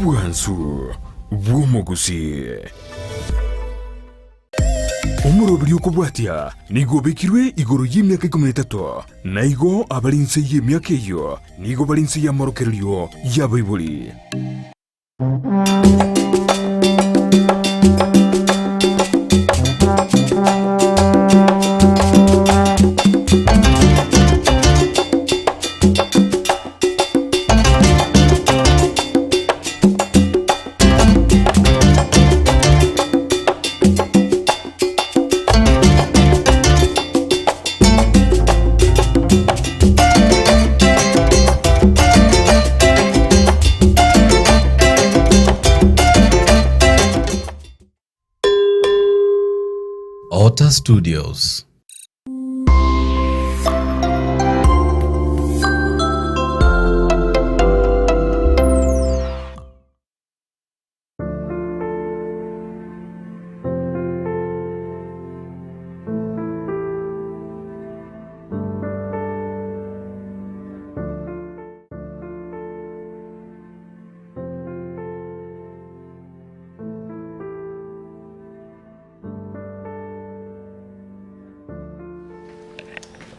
Obwansu bw'omogusii. Omoroberi okobwatia nigo obekirwe igoro y'emiaka ikomi na etato, na igo abare inse y'emiaka eyio nigo bare inse y'amorokererio y'abaibori. Otter Studios.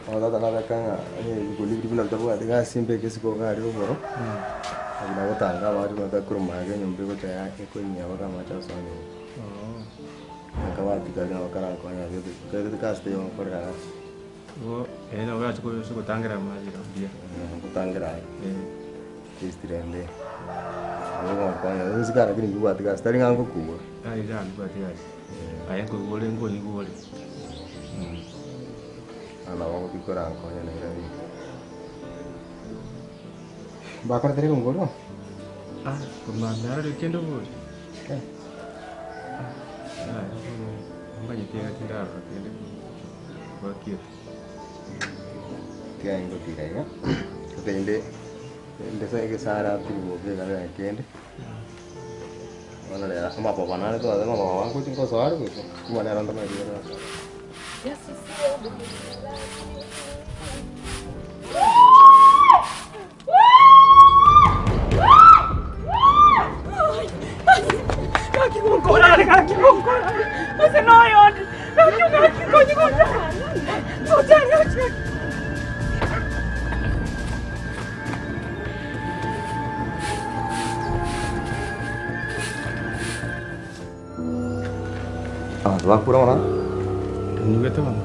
Bono tata nabeka ng'a onye ebikoni biria buna bitabwati gasi mbeke isiko iga aria rogoro, nabo nagotanga amache buna takorwa magega enyomba egocha ya ekoinyia mpaka amache asoa nyomba. Akabati karia nabo karankonye ase gete gasi teiyo ngokorera gasi. Igo ere nabo orache ase gotangera amache iga buya. Gotangera aye, at least rende nabo egonkonya gose lakini mbibwati gasi tari ng'a ngokura. Tari ng'a mbibwati gasi, aye nkoigwa ore nkoigwa ore. Bono nabo ngotiga korankonya nere riko. Mbakorete rirongo orwo? Ah, komambia arore kende bori. Eh. Ah, bono mbanyete iga tindarora kende gwakiete. Tiga ngotiga iga, rende ndese egesare atirimboke iga nere kende. Bono rero amaboba nare twabwate amaboba ngochi ngosoa are gose, chuma nero ntomanyeti gose nasoa. Abanto bakure bono. Tonyigwete bono?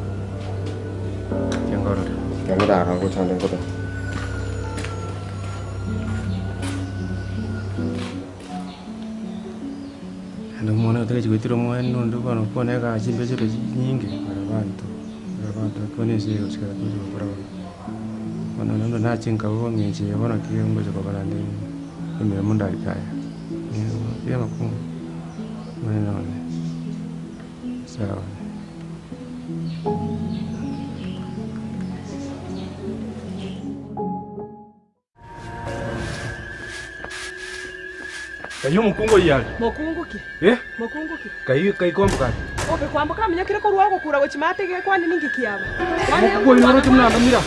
Tiangorora. Tiangorara ngochande ngote. Naende omwana otagechi goetera omwene onde bono kwane egasi mbe chire chinyinge bare abanto, bare abanto bakwane ense eye gochia gocha gokora bono. Bono naende nache nkabua eng'encho eye bono ki ngocha koba naende emeremo ndarike aya, nigo amakong'u omonene one, Nyasae one. Kai omokungu oyio are? Mokungu ki? Eh? Mokungu ki? Kai kai kwamboka ake. Obe kwamboka aminyokire korwa ogokura gochia maate gekwane ninki kiaba? Omokungu oyio noroche buna andamira.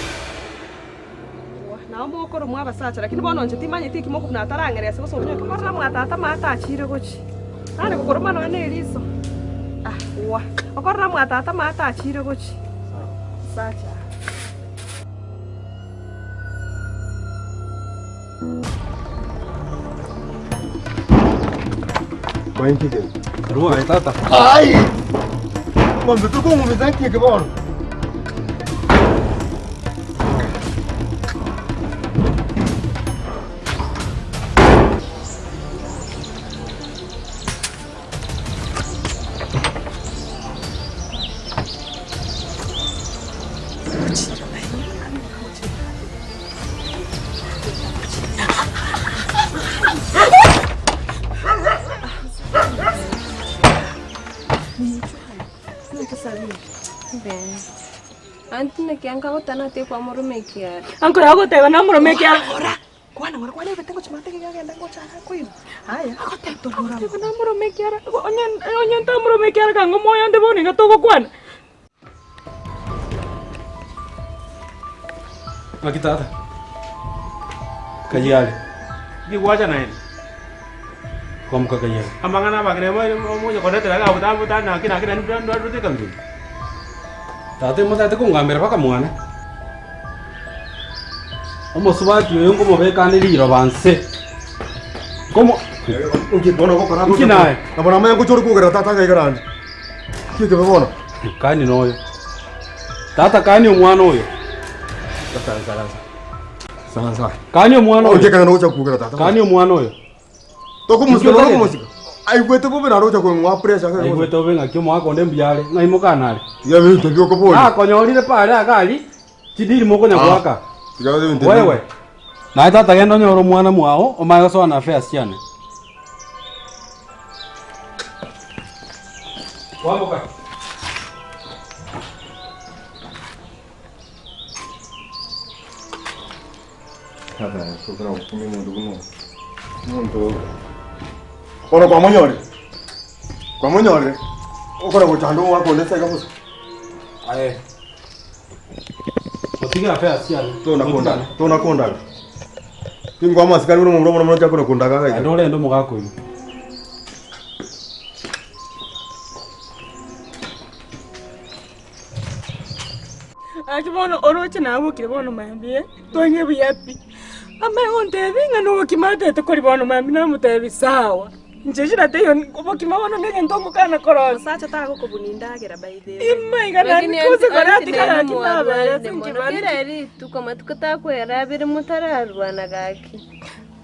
Nao mokoromwa abasacha, lakini bono inche timanyeti eki mokobuna atarang'erese gose omonyoke korora mwa tata maate achiire gochia. Nare gokoroma nonya ne eriso. Ah, wa. Okorora mwa tata maate achiire gochia. Sacha. Karibu aye tata. Ai! Ng'ombe tokong'umisa nki eke bono? Anti naki anga gotana kwamoroma ekiara. Anko yagoteba namoroma ekiara. Ora, kwana ng'ora kwana ebete ngochia mate kegenda ngocha koigwa. Haya, agoteba namoroma ekiara. Onye onye ntamoroma ekiara kang'o moyo onde bono iga togokwana. Ng'aki tata? Kayio are. Nki gwacha naende? Kwamboka kaiya. Amang'ana abang'ina monya kondetera iga botambe botambe naki naki naende ndwarete ekabira eye. Tata motagete kongambera mpaka mwane. Omosubati oyo nkomobeka ande riroba nse. Nkomo Inki bono ogokora Inki naye? Nabo namanya ngocha ore kogera tata iga igarande. Inki ekebe bono? Kani noyo. Tata kani omwana oyo. Saransa. Saransa. Kani omwana Oche oyo. kang'ana gocha kogera tata. Kani omwana oyo. Tokomosika Inki noro otagete? okomosika. Aigwete bobe naro ocha kong'wa pressure ake. Aigwete bobe ng'aki omogaka onde mbuya are, ng'ai mokana are. Tiga ebinto biokoboria. Nakonyorire pare iga aria, chidiri mokonya Ah. goaka. Tiga ebinto Wewe, naye tata genda onyore omwana mwao, omanye gosoa na affairs chiane. Kwamboka. Tata, sokora gokumia omonto buna oyo. Omonto bono kwamonyorire, kwamonyorire, okore gochanda omwaka onde ase iga bosa. Aye. Otige affairs chiane. Tona kondaga, tona kondaga. Tinkoa amasikani buna omomura bono mono kona kondaga iga Naende iga. orende omogaka oyio. Gaki bono oroche nabokire bono mambia, twang'e buya pi. Amanye gontebia ng'a nobokima atete koria bono mambia namotebia sawa. Inche shida teiyo obokima bono na egento ngokana korosia. Omosacha tagokobuna endagera by the way. Ime iga Lakini nani gose kore aunty atigare nere gaki nabere mwarwanire ase mono. nkibani Kera rituko amatuko takwera abere motararwana gaki.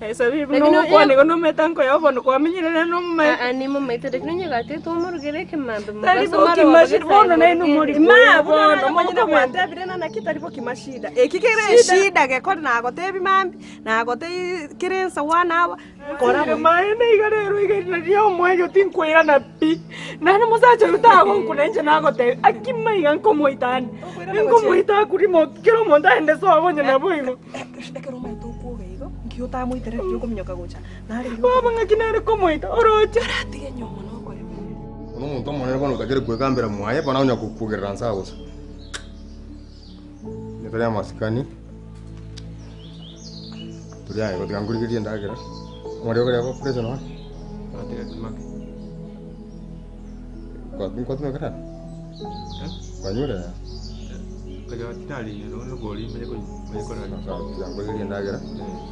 Esabi buna Lakini ogokwana igo nomanyete nkoyao bono kwamenyire nere nomomaete. Aa nimomaete lakini onye gatete omorugere ekemambia Tari mogaso bokima maroba shi bono nainwe mori Ma, bono buna nare omonyene omonyene bwante. gwantebire na naki tari bokima shida. Eki kere eshida gekore nagotebi mambia, nagotei kere ensa one hour, kora Asire maene iga rero iga riria omoerio tinkoirana pi. Naende omosacha oyio tagonkuna inche nagotebia, aki maiga nkomoita ande. Nkomoita akurimoki kera omonto aende sobo onye naboigo. Ekero omanyete okwoga igo, nki otamoiterereti okominyoka gocha? Nare igo Baba ng'aki nare komoita oroche? Karatiga enyiomo nokoremereria. Bono omonto omonene bono otakire kwegambera mwaye, bono onya kokuogerera nse agosa. Onye tari amasikani, tori aye gotiga nkorigererie endagera, omorero oria okorwa fresh nonye. Nkwatumeka rero? Kwanyure? Sawa, tiga nkorigererie endagera,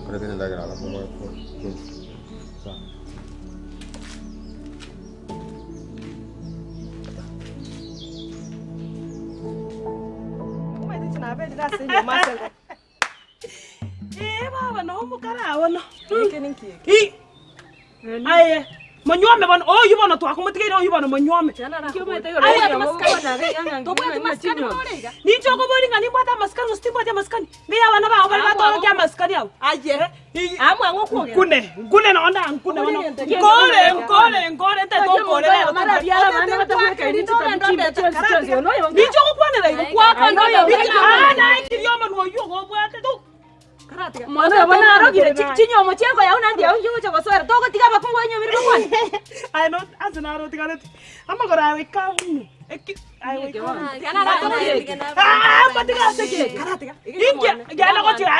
nkoretere endagera alafu omanye konya. Sawa. Omanyete inche naberire ase enyiomo ase engo. Ee baba noo omokara bono. Eke ninki eke? I aye monywome bono oywo bono twakomotigeire oywo bono monywome. Tobwati masikani buna ore iga? Ninche okobori ng'a nimbwate amasikani gose timbwati amasikani? Ng'ai abana bao bare batorokia amasikani abwo? Aye, amwang'e okwogera. Nkune, nkune nonde ankune bono. Nkore, nkore, nkore ntete okore rero Ninche ogokwanera igo kwaka naye kiria omonwa oywo ogobwate to Mwana oyo bono arogire chinyomo chiakoyao naende yao inki ogocha gosoera togotiga abakungu banyomire bakwane. Aye no ase naro otigareti amagoro aye goika abune eki aye goika inki genda gochia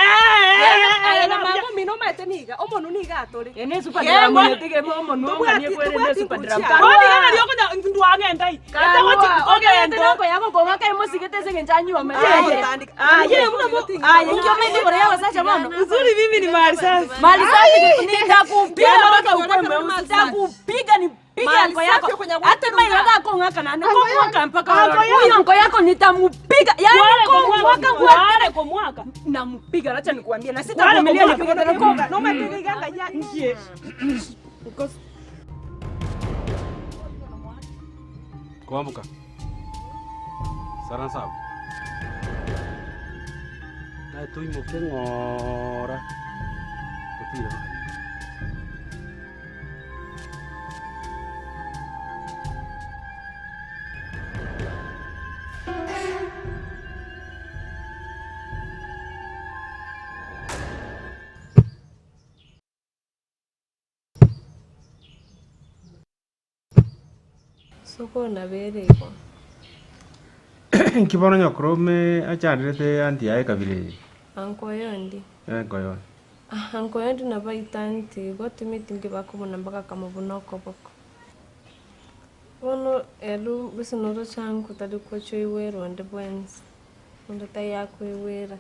Aye na mama omino omanyete niga, omonu niga atore. Uzuri mimi ni mali safi. Mali safi nitakupiga mpaka ukue mweusi. Nitakupiga nipige anko yako. Hata mimi nataka kung'aka na kung'aka mpaka huyo anko yako nitamupiga. Yaani kung'aka Wale kwa mwaka. Nampiga acha nikuambie na Wale kwa sitavumilia mwaka. nipige tena konga. Nomanyete niga ngaya Nkie. Kwamboka. Sara nsabu. Naye toimoke ng'ora. Totire mpaka nyuma. Sokoro nabere igo. Inki bono nyokorome achanderete aunty yaye kabira eye? Anko oyondi. Anko oyondi. Uncle Henry nabo aitaneti igo timeti nki bakobuna mpaka akamobuna okoboko. Bono ere gose noroche uncle tari gocha oigwera onde bwensi, onde taiyo akoigwera,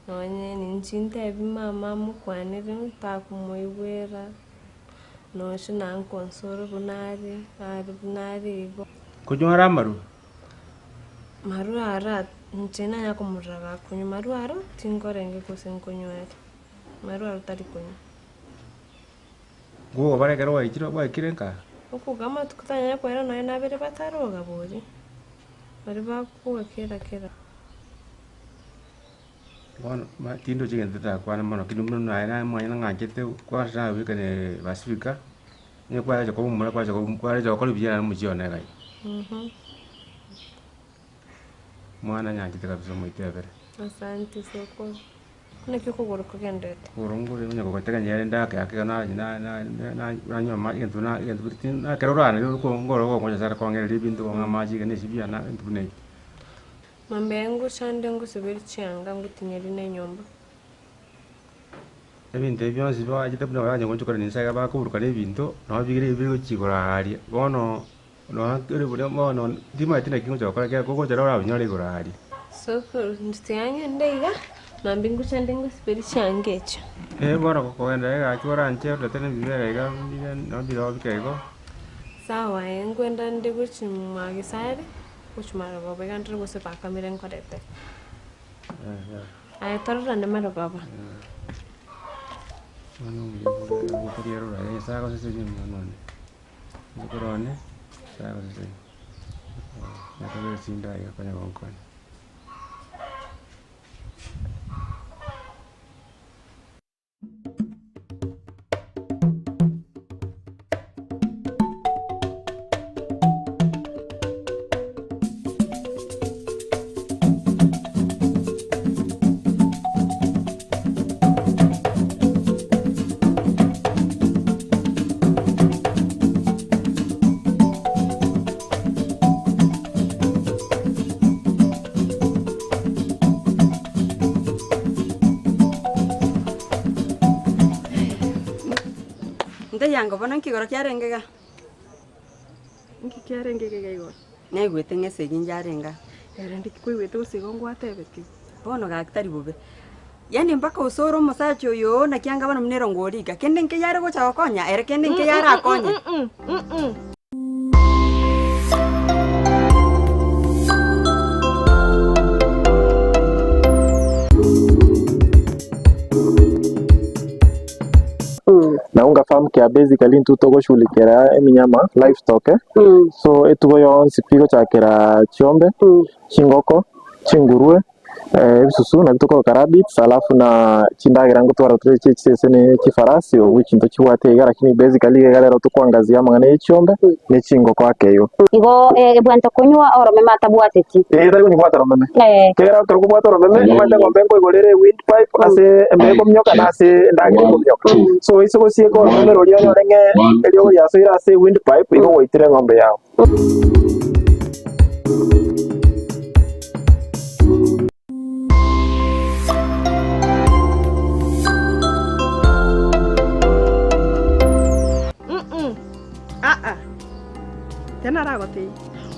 nonye ninche ntebi mama amokwanere takomoigwera, noche na uncle Onsoro buna are, are buna are igo. Konywa amarwa? Marwa aro inche nanya komorora gakonywa, marwa aro tinkorenge gose nkonywa are, marwa aro tari konywa. Ngogobara ekero gwaichire gwaikire nka? Okoga amatuko tanyare koera nonya nabere bataroga bori, baria bakoga kera kera. Bono ma tindochi egento ndakwane mono lakini buna naye naye omonyene ng'anchete kwansa nabekane basibika, onye kwarecha koba omomura kwarecha koba kwarecha gokora buya naende omochie one iga. Omwana nyanchete kabisa omoitebere. Asante sokoro. Naki okogoro kogenderete? Okogoro nkore onye kogotega nyere ndake ake iga na- na- na- na- nanywa amache egento na egento buna ti ekero orarire oko nkoro ogokonya Nyasaye akong'ereria ebinto kong'a amache iga na esibia na ebinto buna ebi. Mambia ngochande ngosiberi chianga ngotinyeri na enyomba. Ebinto ebi bionsi bachete buna barache gochokora ninse iga bakoburukania ebinto, nabo bigere bigochi igoro aria, bono nonya kere buya bono timanyeti naki ngocha gokora ekiagera kogocha rero orabinyore igoro aria. Sokoro, inche tiga ng'ende iga, mambia ngochande ngosiberi chianga echio. Eh bono gokogenda egaki oranche orete na ebibera iga bire nabo bire bike igo. Sawa ee, nkwenda nde gochia mwa Gesare, gochia marogoba iga ndore gose bakamire nkorete. Aye tororane marogoba. Omwana omuya buna erieta riaye rore Nyasaye agosesenie omwana one. Omokoro one, Nyasaye agosesenie. Nakabere chindagera konya gonkonya. Nteyango bono nki igoro kiarenge iga? Nki kiarenge iga igoro? Naigwete ng'a esegi njarenge aa. Ere ndiki kwaigwete gose igo ngwatebetigwe? Bono gaki tari bobe. Yaani mpaka osore omosacha oyo oo naki anga bono buna erongo orika, kende nkeiyo are gocha gokonya ere kende nkeiyo arakonye. Na unga farm care basically intwe togoshughulikera eminyama, livestock eh, so etugo yonsi pi gochakera chiombe, chingoko, chingurue, ebisusu nabio tokoroka rabbits alafu na chindagera ngotwara tore chie chisese ne chifarasi of which ntochibwate iga lakini basically iga rero tokoangazia amang'ana ye chiombe ne chingoko ake igo. Igo ebwate konywa oromeme atabwateti. Ee tari konywa romeme. Ekero ekero okobwata oromeme omanyete eng'ombe nkoigora ere wind pipe ase embe ekominyoka na ase endagera ekominyoka. So oise gosieka oromeme roria onyore ng'a eriogo riasoire ase wind pipe igo gwaitire eng'ombe yago. Aa, tena aragotebie,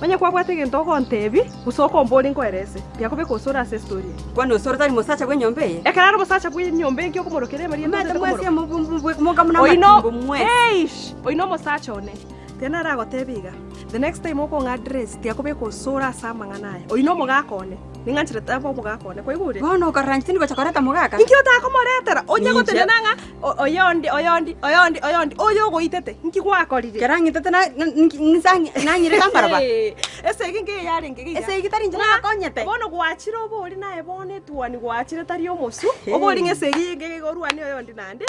onye kwabwate egento ogontebia, gose okomboria nkoerese, tiakobeka osoro ase estory eye. Kwani osoro tari mosacha bw'enyomba eye? Ekero are omosacha bw'enyomba eye nki okomorokera emeri Omanyete etochete mwesi komoroka? monga buna Oino, amatimbo mwesi. eish, oino omosacha one. Tena aragotebie iga, the next time okong'a address tiakobeka osoro ase amang'ana aya. Oino omogaka one. Ning'ancherete abe omogaka one, kwaigure? Bono okarora inche tindigocha koreta mogaka. Inki otakomoretera? Onye Ninche. gotenena ng'a o- oyondi, oyondi, oyondi, oyondi, oyo ogoitete, inki gwakorire? Kero ang'itete na- na- nki- nsa nang'irete ambaraba. Esegi nkiya yarenge iga. Esegi tari inche Ng'a, nakonyete. Bono gwachire obori naye bono etuoni gwachire tari omosu, obori ng'a esegi enke iga orwane oyondi naende.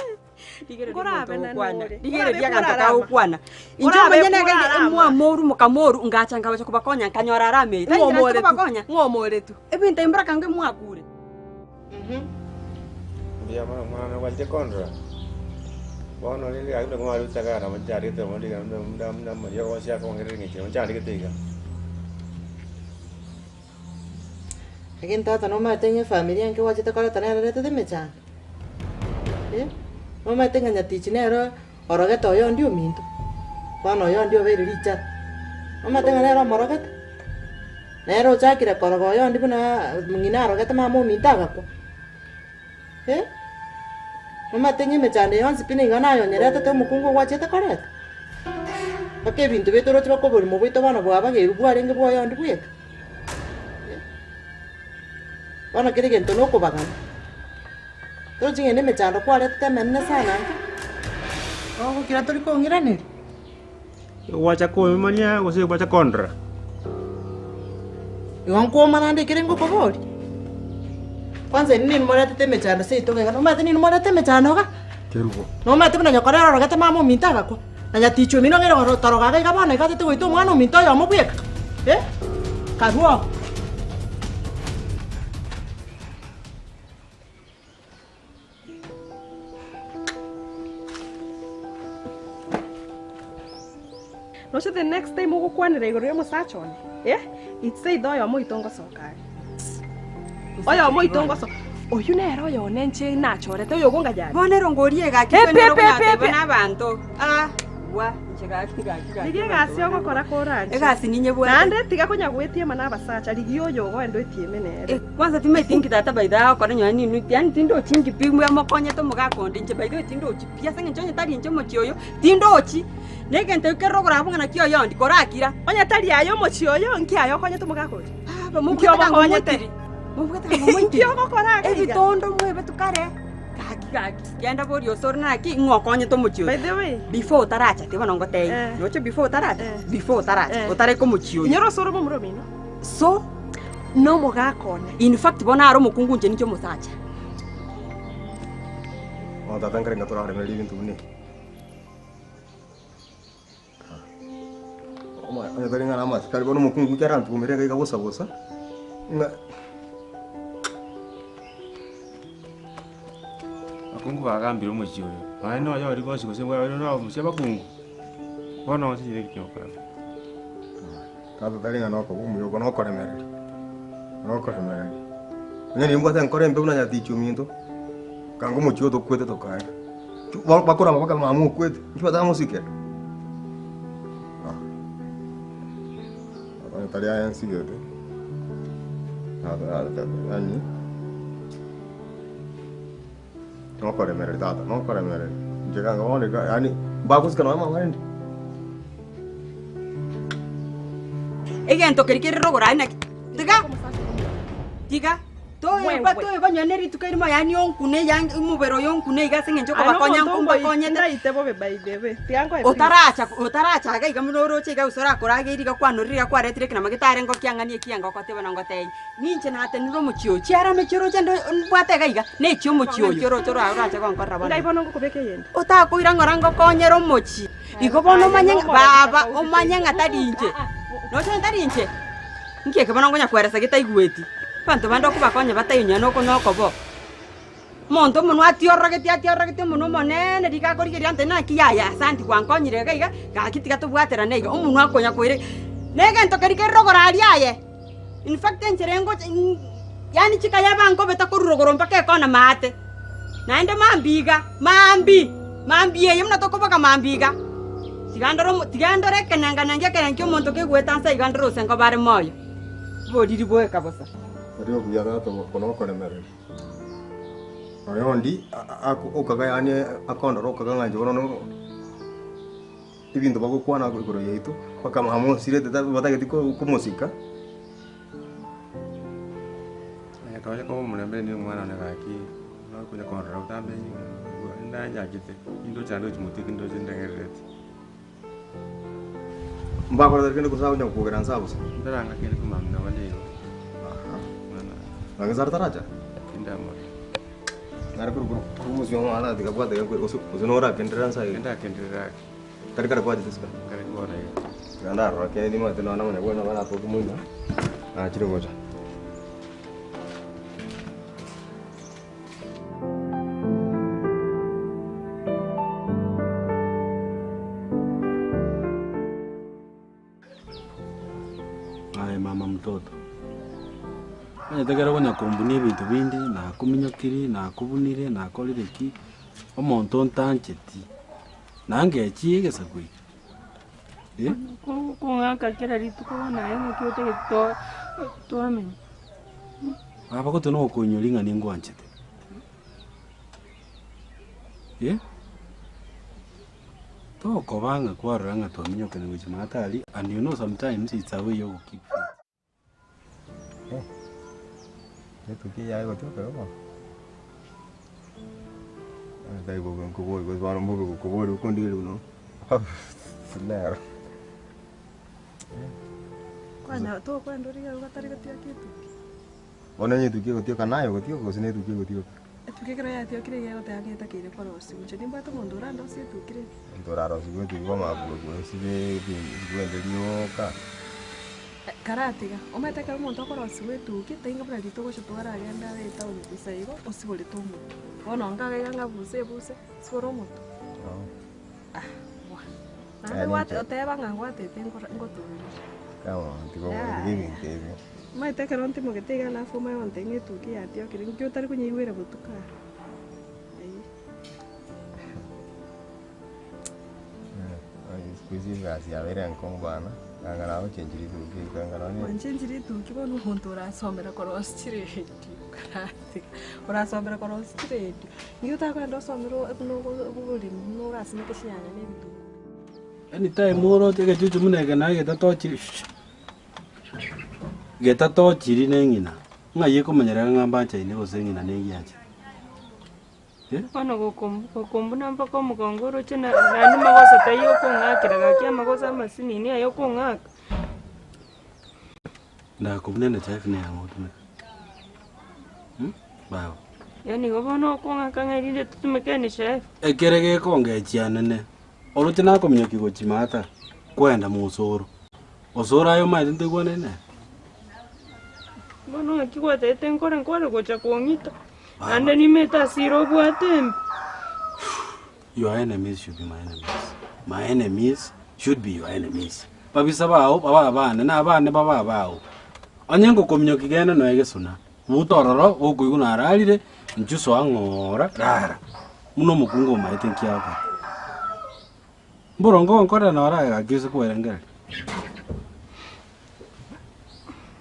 Rigereria omonto ogokwana, rigereria aganto kagokwana. Inche omonyene iga inche emwamoru mokamoru ngacha nkabacha kobakonya nkanyora are ameri. Tari inche nache kobakonya. Ng'omoretu. Ebinto ebi mboraka nge mwakure. Mbuya mono omwana one gwachire kondora, bono rende gaki buna mwarute iga nabo nchandegete bono riga buna buna buna amariogo onsi akongerera eng'encho nabo nchandegete iga. Lakini tata nomanyete ng'a efamiri enke gwachete koreta nere eretete emechando? Eh, nomanyete ng'a nyatichi nere orogete oyondi ominto, bono oyondi obeire richara, nomanyete ng'a nere omorogete? Nere ochakire koroga oyondi buna ng'ina arogete mama ominto agakwa, eh. Nomanyete ng'a emechando eye yonsi pi nigo naye onyeretete omokungu ogwachete koreta? Mpaka ebinto biaito oroche mpaka oborimo bwaito bono bwabageirwe bwarenge bwa oyondi bweka, eh. Bono kera egento nokobagana. Torochi ng'a nemechando kwaretete emenene sana nka? Ogokira tori kong'iraneria? Gwacha koimania gose gwacha kondora? Igo nkwoma naende ekere ngokoboria? Kwanza inwe ninwe moretete emechando seito iga iga, nomanyete ninwe moretete emechando iga? Kerubo. Nomanyete buna nyoko nere orogete mama ominto agakwa, na nyatichi omino ong'eire gotoroga iga iga bono iga atete goita omwana ominto oyomo bweka? Eh? Karue oo. Noche the next time ogokwanera igoro y'omosacha one, eh, it's either oyomo oito ngosoka are. Oyomo oito ngosoka. Oyio nere oyone inche nachorete oyo ogongayani. Bono ero ngoria egaki Epe, twenere epe, epe, konyateba epe. na abanto. Ah, bwa, inche gaki gaki gaki. Rigia egasi ogokora koranche. Egasi ninyebwate. Naende tiga konya gwetiema na abasacha, rigia oyo ogoenda otieme nere. Eh, kwanza timaeti inki tata by the way agokora nonye ninwe yaani tindochi inki pi mokonyete omogaka onde inche by the way tindochi pi ase eng'encho onye tari inche omochie oyo tindochi. Na egento ekio kerire okoraba ng'a naki oyondi korakira. Onye tari aye omochie oyo, nki aye okonyete omogaka oria? Baba, Nki mobwate kanga obokonyete? omoitiri. Mobwate kanga omoitiri. Nki ogokora iga iga? Ebitondo mwebetwe kare. Gaki gaki, genda boria osore naki ng'o okonyete omochie oyo. By the way. Before otaracha tiga bono ngotebie. Eh. Noche before otaracha, Eh. before otaracha, Eh. otareka omochie oyo. Inyora osore momura omino. So, Nomogaka one. in fact bono are omokungu inche ninche omosacha. Bono tata nkarenga toraremereria ebinto buna ebi. Onye tari ng'a namasikani bono omokungu ekero arantuomere iga iga bosa bosa, ng'a. Abakungu bagambire omochie oyo, nonya na oyo oria bonsi gose omochie abakungu, bono onsi nigo ekiokora. Tata tari ng'a nokoba omuya oko nokoremereria, nokoremereria. Onye nimbwate enkoro embe buna nyatichi ominto, kanga omochie oyo tokwete tokaera. Bakorama mpaka mama okwete, inki batamosikera? Onye tari aye nsigete, yaani nokoremereria tata, nokoremereria. Inche kanga bono iga yaani mbagosika nonye mama rende. Egento keria kere rogoro aye naki, tiga, tiga, toeba toeba nonye na rituko erimo yaani onkune yaani omobere oyo onkune iga ase eng'encho Aye okobakonya nomonto nkombakonyete. ndaite bobe by the way. Tiga nkoe please. Otaracha otaracha iga iga buna oroche iga gose orakorageire iga kwanorire iga kwaretire ekenama getare ngokiang'ani ekianga ogoteba na ngotebie. Ninche natenenire omochie oyo, chiarame chioroche nde mbwate iga iga, nechia omochie oyo. Chioroche ora orache gonkorera bono. Ngai bono ngokobeka eyende. Otakoira ng'ora ngokonyere omochie. Igo bono omanye ng'a baba, omanye ng'a tari inche. Noche onye tari inche, nki eke bono nkonya kweresa getaigweti? Abanto bande okobakonya bataiyo nonya noko nokobo. Omonto omonwa atiororogetie atiororogetie omonwa omoneene riga akorigereria ante naki yaya asanti gwankonyire iga iga, gaki tiga tobwaterane iga, omonwa akonya koira na egento keria kere rogoro aria aye. In fact enchera engocha yaani chikayaba nkobeta korwa rogoro mpaka ekona maate. Naende mambia iga, maambi, mambia eye buna tokoboka mambia iga, tiga ndore omo tiga ndore ekenenganenga ekerengo kia omonto kegoeta nse iga ndore gose nkoba are moyo. Oboriri boeka bosa. Tari obuya tata oko nokoremereria. Oyondi okaga yaani akondora okaga ng'a inche bono no. Ebinto bagokwana igoro yaito, bakamosirete batageti komosika. Ekero koba omorembe nigo omwana one gaki nokonya korora botambe ndanchachete nindoche naende gochia motwe tindoche ndegerereti. Mbakorete kende gose akonya kogera nse abuse. Ntaranga kende komambia nabo nigo. Naki nse taracha? Tindamorora. Nare korwa omosio omwana tiga bwate gose norakenderera nse aye. Ndakenderera ake. Tari kare kwachete isiko? Kare bono iga. Tiga ndarora kende nimanyete nonya na omonyabwene nabo aratoke moino, nachire gocha. Aye mama mtoto, omanyete ekero okonya kombunia ebinto binde, nakominyokirie, nakobunire, nakorire ki. Omonto ntancheti, nangechie egesaku eke. Eh? Kong'aka kera rituko bono aye ng'aki otagete to twamenya. Baba gote nokoinyori ng'a ningwanchete. Eh? Tokoba ng'a kwarora ng'a twaminyokire gochia maate aria and you know sometimes it's a way yogo keep fit. Eh, etuki yaye gotioka igo bono. Tari bobe nkobori gose bono mbobe gokobori okondigereria buna nero. Kwanya tokwenda origia batari gotioka etuki. Bono onye etuki egotioka naye ogotioka gose na etuki egotioka? Etuki ekero yatiokire iga egoteba ng'a etakeire korosiwa. Inche nimbwate omonto orandosie etuki rende. Omonto orarosiwe etuki kwamanya gosiba ebinto rioka. Karatiga, omanyete ekero omonto okorosiwa etuki, tainga buna rituko gocha twaragende are etown bosa igo, osiborete omotu. Bono nkaga iga ng'abuse ebuse, sibora omotu. Ah, bwa. Naende gwate oteba ng'a ngwatete nkora ngoturire. Tiga ebinto ebio. Omanyete ekero ntimogete iga alafu omanye gontebia ng'a etuki yatiokire, nki otari konyeigwera botuko aa? Ayio. Siku hizi egasi yabeire enkong'u bana, anga nagochenchiri rituko eri anga nonye. Gwanchenchiri rituko bono omonto orasomera korosia chiredio karatiga, orasomera korosia chiredio, nki otakogenda osomere buna oboremi buna orasimeke chinyanya na ebitunguu. Anytime oroche egechuchu buna eke naye getatochiri shh getatochiri na eng'ina, ng'ai ekomanyera ng'a mbanchaine gose eng'ina na egiachete. Bono gokombuna mpaka omogongo oroche na naende magoso taiyo okong'akera gaki amagoso amasinini aya okong'aka. Ndakobuna NHIF neyang'o otumeka? Baba. Yaani igo bono okong'aka ng'a erinde totumeke NHIF? Ekere gekongechia nene, oroche nakominyokia gochia maata, kwenda mosoro. Osoro aye omanyete ntoigwanane nere? Bono ng'aki gwatebete nkore nkore gocha kong'ita. Naende nimete ase ire obwate embe. Your enemies should be my enemies. My enemies should be your enemies. Babisa bao babe abane, na abane babe abao. Onye ngokominyokia genda noe gesona, buta ororo gokoigwa nararire, inchuo soa ng'ora rara. Buna omokungu omaete nki agokora. Mboronge ogonkorera noro aye gaki ase kwerengereria.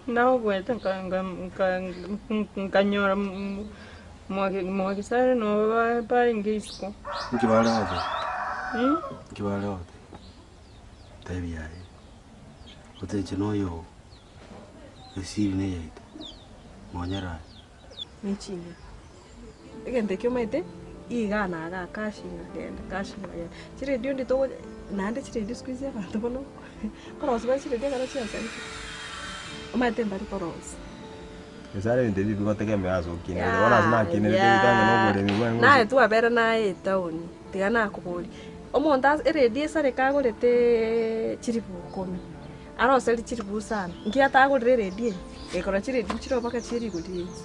Naoboete nkanyora mwagisare nabo barenge isiko. Inki bare goteba? Inki bare goteba? Tebi aye, oteche noyo oo, esiri neyaito, monyere aye. Ne ching'eni. Egento ekio omanyete, iga na igaa cash ng'a genda, cash ng'a genda. Chiredio ndi togo naende chiredio siku hizi abanto bono korosia bare chiredio ekero chiasareka, omanyete mbari korosia. Gose are ebinto ebi bigotegemea ase okinerete, bono ase nakinerete ebitange na oboremi bwane Naye twabera naye etown, tiga nakoboria, omonto ase eredio esareka agoreteeee chiribu ikomi. Aroserie chiribu sana, nki atagorire eredio eye? Ekero chiredio nchire mpaka chie rigori rinse.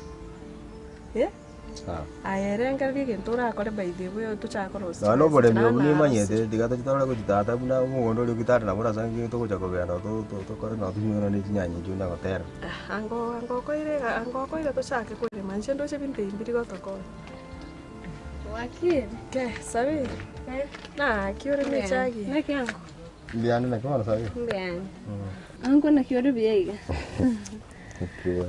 Eh? Aye rengereria egento orakore by the way tochake korosia Nonya na chibesa oboremi obwo nang'o nimanyete arosire. tiga tochi torore gochi tata buna omogondo oria okitare nabo orasange togocha kogenda to- to- tokore nonye tosimeke nonye ne chinyanya echio onye gotera. Ah, ango ango okoire iga ango okoire tochake korema inche ndoche binto ebi mbiri gotokonya. Wakiri? Ke, Sabiri, naki ore nechagi? Naki ango? Mbuya naki bono Sabiri? Mbuya Ango naki ore buya iga?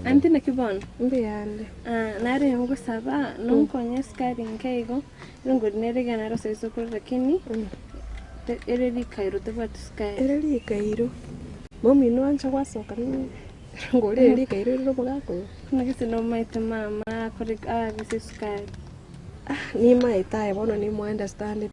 Aunty naki bono? Mbuya ande. Ah, nare ngosaba nonkonye esukari nke igo, erongori nere iga naro ase esukuru lakini ere rikairo tebwati sukari. Ere rikairo, momino ancha gwasoka erongori ere rikairo erire omogaka oyo? Naki ase nomaete mama akore agise esukari. Ah, nimaete aye bono nimo understand.